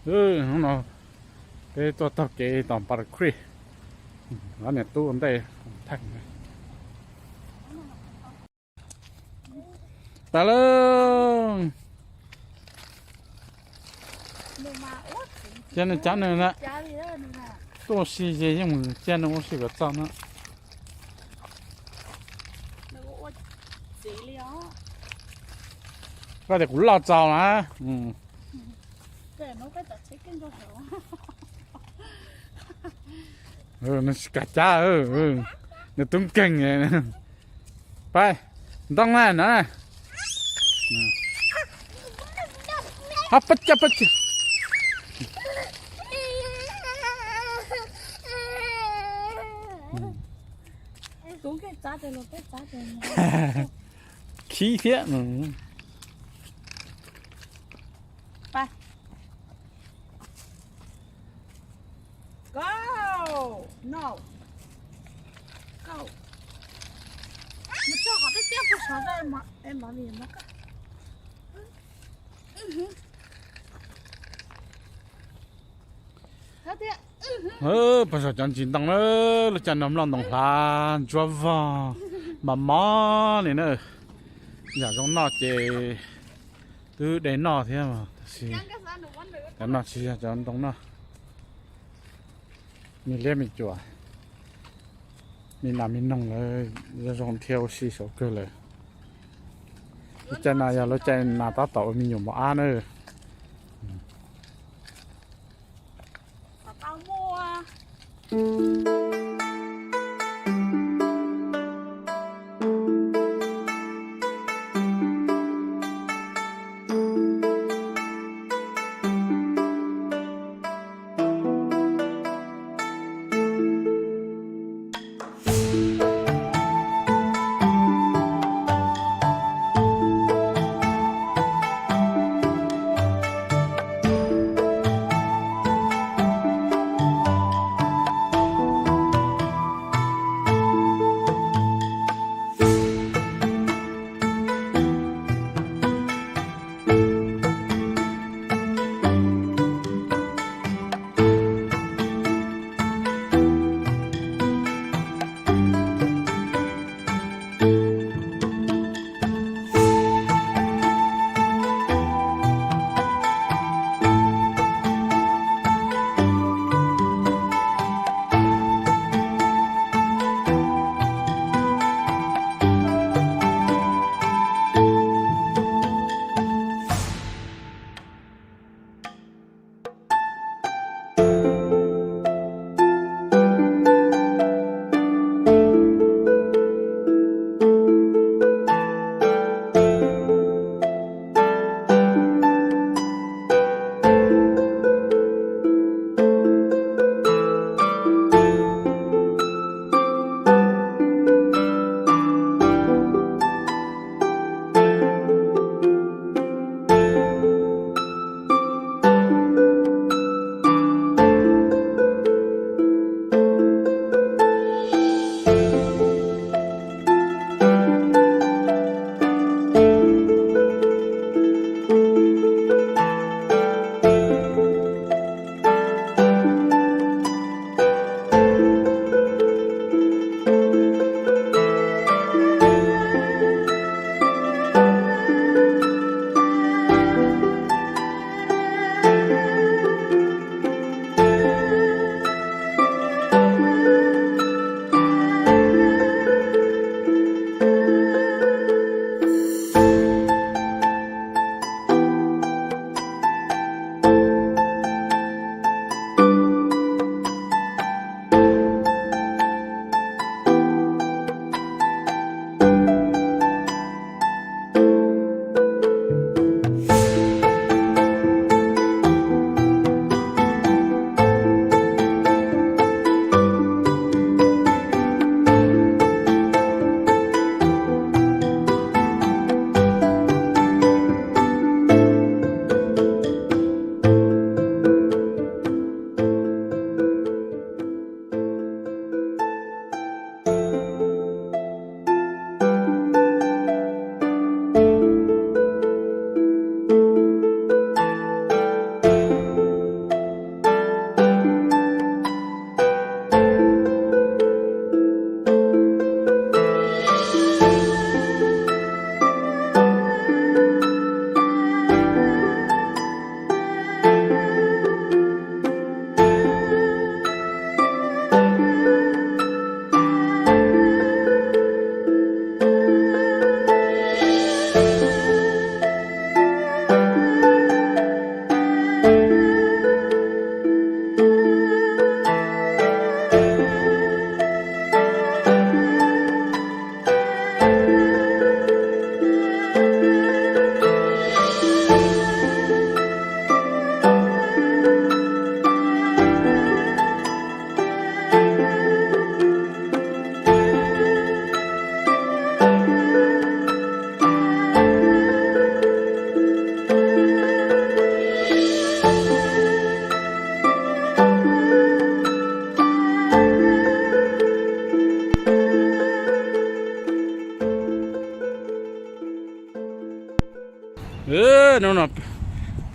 Hnub no peb tuaj taug kev tom Battle Creek, ob niam tub ua ntej. Tag lawm. Cia nws cab nws na. Tuaj ua si ces yeej mus cia nws ua si kom txog na. Koj tias kuv loj txaus na. Nws tsis kam cab, nws tub nkeeg. Pab, ntoo na no. Hab pab cab pab cab. Khib thiab. Pab saum cov ntsis ntoo na, lub caij no nplooj ntoo hlav ntsuab vog mas mob li na. Yam zoo noj ces twb de noj thiab mas tab sis cov no tsis yog cov ntoo noj. Me liab me cuam, me nas me noog lawv zoo zoo dhia ua si saum kawg lawm. Lub caij no yog lub caij nas tab tom ua me nyuam mos ab na.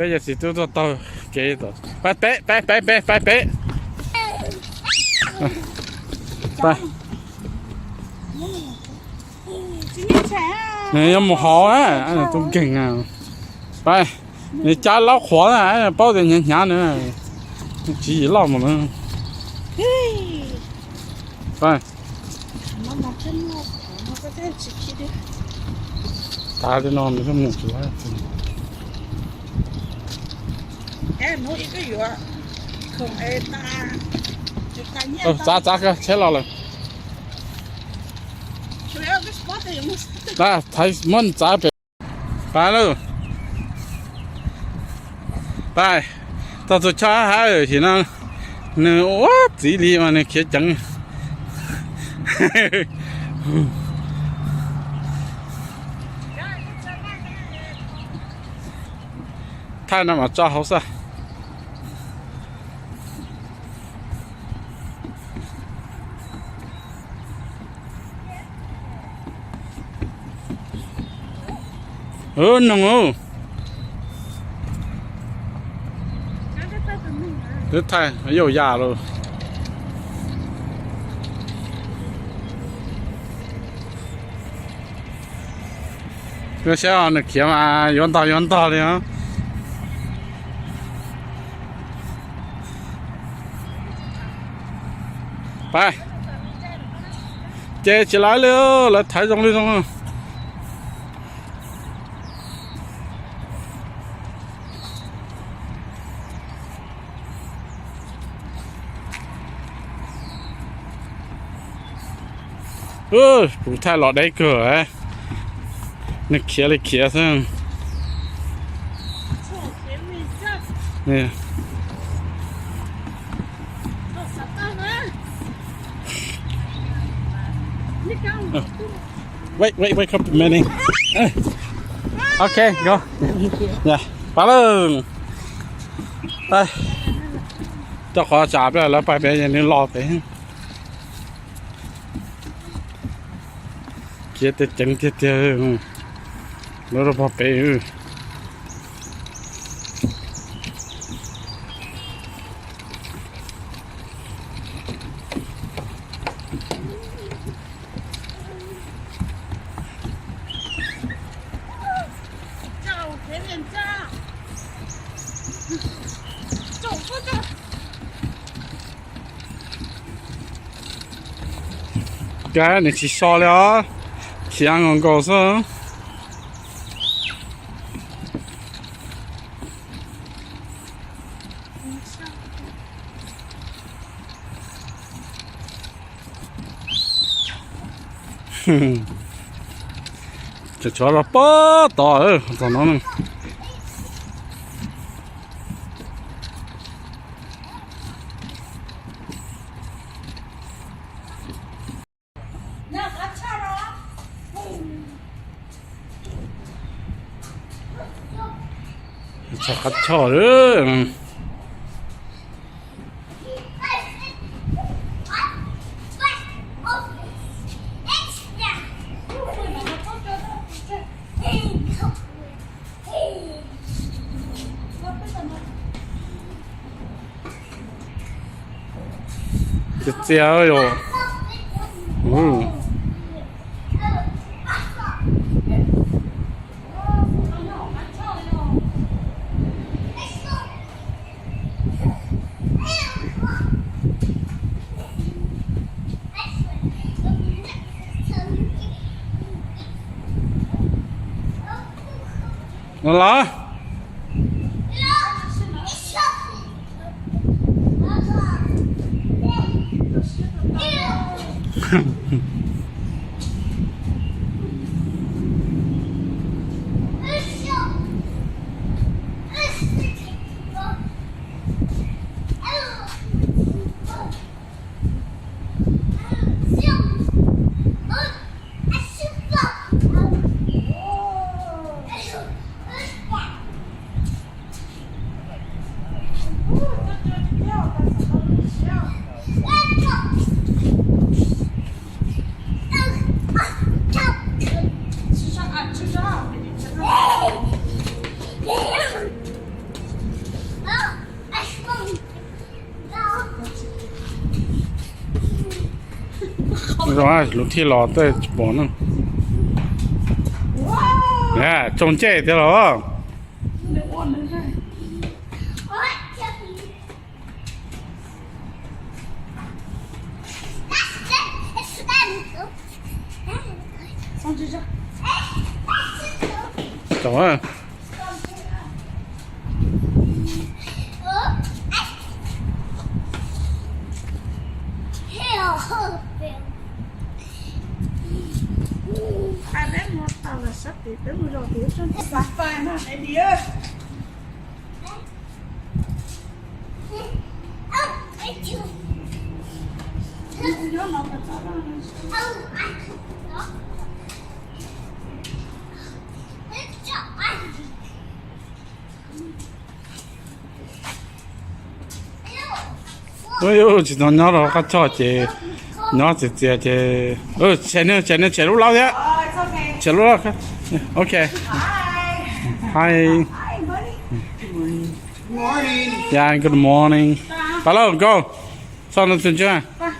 Peb yawm txiv tub tuaj taug kev tom, pab peb, pab peb, peb pab peb. Pab. Nws yuav mus hauv na, tub nkeeg na. Pab, nws cab laub qhuav na, paub tias hnyav hnyav na, tsis yim loj mus na. Pab. Tav li no nws thiaj mus tsis. Txav txav koj tsheb los lawm. Thaiv muab txav pem. Pab lauj. Pab, tau tus choj hab hab tim no, nws ua txiv li mas nws khiav ceev. Thaij no mas tso hauv xwb. Noog, twb thaij yuj yam lawm. Saib nws khiav mas yuav ntog yuav ntog li os. Pab, ces tsis lawv li, lawv thaiv zoo li zoo. Kuv thaij los deb kawg, nws khiav li khiav xwb. Wait, wait, wait, couple minutes. Okay, go. Pab lawm. Coj qhov tsam peb lawv pais pem nws los pem. Khiav tiag ceev tiag tiag. Lawv rau pog pem. Kab nws tsis so li os, khiav nkaus nkaus xwb. Cov tsov los pob tod, txog no. Txog qab choj lawm. Txias txias yom. Los los. Zoo, lub thij los tej tsis pom na. Tsoom ncej tiag los. Tau. Ub, tsis tau nyob rau qab choj ces nyob txias txias ces, tshem, tshem, tshem lub laub thiab. Tshem lub laub. Ok. Hi. Yeah, good morning. Pab lauj, go. Txog no tus ntswg.